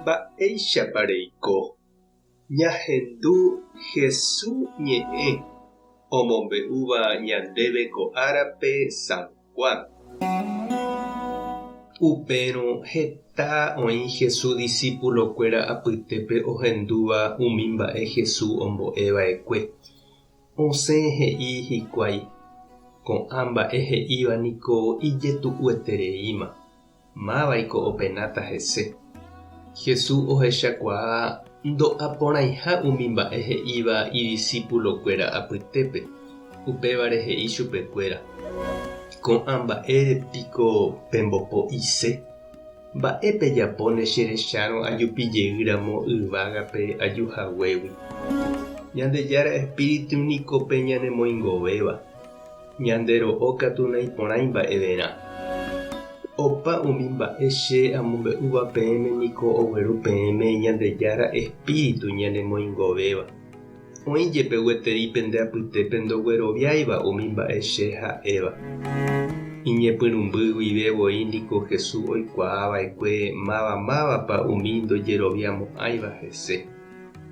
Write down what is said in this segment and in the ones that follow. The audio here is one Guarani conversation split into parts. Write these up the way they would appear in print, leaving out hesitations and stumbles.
Mba'éichapa reiko? Ñahendu Hesu ñe'ẽ omombe'úva ñandéve ko árape San Juan. Upérõ heta oĩ Hesu disípulokuéra apytépe ohendúva umi mba'e Hesu ombo'e va'ekue. Osẽ he'i hikuái, Ko'ã mba'e he'íva niko ijetu'uetereíma. Mávaiko openáta hese? Jesús ohechakuaa ndo'aporãiha umi mba'e he'íva idisipulokuéra apytépe, upévare he'i chupekuéra, Ko'ã mba'ére piko pembopo'ise? Mba'e pejapóne che rechárõ ajupi jeýramo yvágape aju haguégui? Ñandejára espíritu niko pe ñanemoingovéva. Ñande ro'o katu naiporãi mba'everã. Opa umi mba'e che amombe'úva peẽme niko ogueru peẽme Ñandejára Espíritu ñanemoingovéva. Oĩ jepe gueteri pende apytépe ndogueroviáiva umi mba'e che ha'éva. Iñepyrũmby guive voi niko Jesús oikuaa va'ekue máva mávapa umi ndojeroviamo'ãiva hese.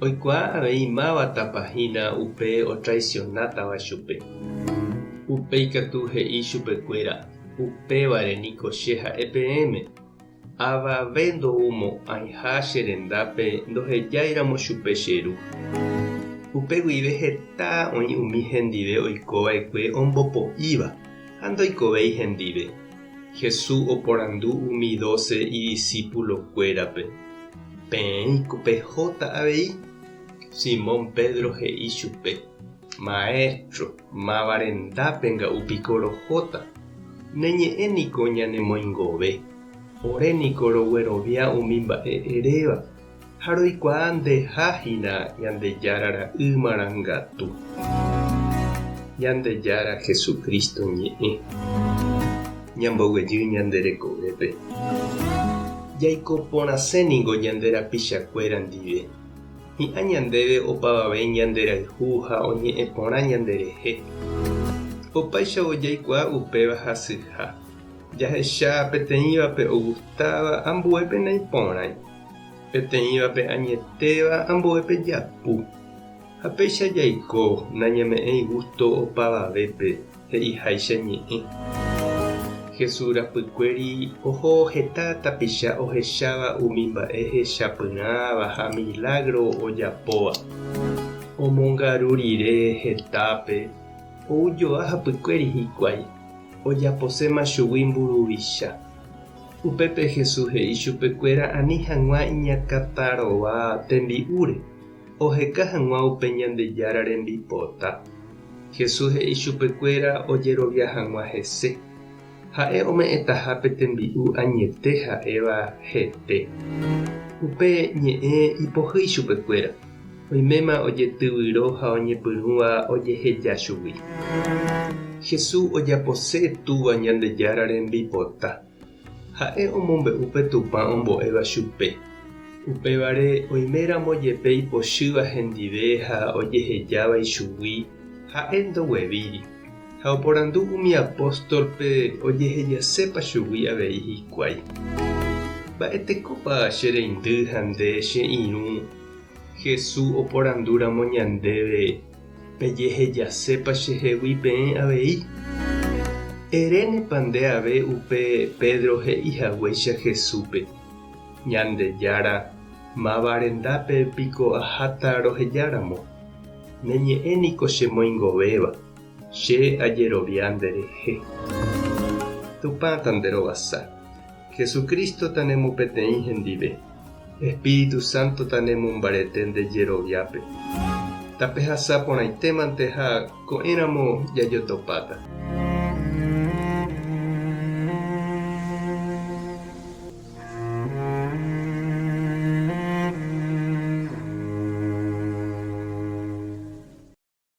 Oikuaa avei mávatapa hína upe otraisionátava chupe. Upéi katu he'i chupekuéra, Upévare niko che ha'e peẽme, avave ndoumo'ãiha che rendápe ndohejáiramo chupe che Ru. Upe guive heta oĩ umi hendive oikova'ekue ombopo'íva ha ndoikovéi hendive. Jesús oporandu umi dóse idisipulokuérape, Peẽiko pehóta avei? Simón Pedro he'i chupe, Maéstro, máva rendápe nga'u piko rohóta? Ne ñe'ẽ niko ñanemoingove. Ore niko roguerovia umi mba'e eréva, ha roikuaa ndeha hína Ñandejára Ra'y marangatu. Ñandejára Jesucristo ñe'ẽ. Ñamboguejy ñande rekovépe. Jaiko porãse ningo ñande rapichakuéra ndive. Hi'ã ñandéve opavave ñanderayhu ha oñe'ẽ porã ñanderehe. Opáichavo jaikuaa upéva hasyha. Jahecha peteĩvape ogustáva, ambuépe naiporãi. Peteĩvape añetéva, ambuépe japu. Ha péicha jaiko, nañame'ẽi gústo opavavépe, he'iháicha ñe'ẽ. Jesús rapykuéri oho heta tapicha ohecháva umi mba'e hechapyrãva ha milágro ojapóva. Omongaru rire hetápe, ou joa hapykuéri hikuái, ojaposéma chugui mburuvicha. Upépe Jesús he'i chupekuéra ani hag̃ua iñakãtarova tembi'úre, oheka hag̃ua upe Ñandejára rembipota. Jesús he'i chupekuéra ojerovia hag̃ua hese, ha'e ome'ẽtaha pe tembi'u añete ha'éva hete. Upe ñe'ẽ ipohýi chupekuéra, oiméma ojetyvyro ha oñepyrũva ojeheja chugui. Jesús ojapose Túva Ñandejára rembipota. Ha'e omombe'u pe Tupã ombo'éva chupe. Upévare, oiméramo jepe ipochýva hendive ha ojehejáva ichugui, ha'e ndoguevíri, ha oporandu umi apóstolpe ojehejasépa chugui avei hikuái. Mba'etekópa che reindy ha nde che irũ Jesús oporandúramo ñandéve Pejehejasépa chehegui peẽ avei? Erénepa nde ave upe Pedro he'i haguéicha Jesúspe, Ñandejára, máva rendápe piko aháta rohejáramo? Ne ñe'ẽ niko chemoingovéva, che ajerovia nderehe. Tupã tanderovasa. Jesucristo tanemopeteĩ hendive. Espíritu Santo tanemombarete nde jeroviápe. Tapehasa porãitémante ha ko'ẽramo jajotopáta.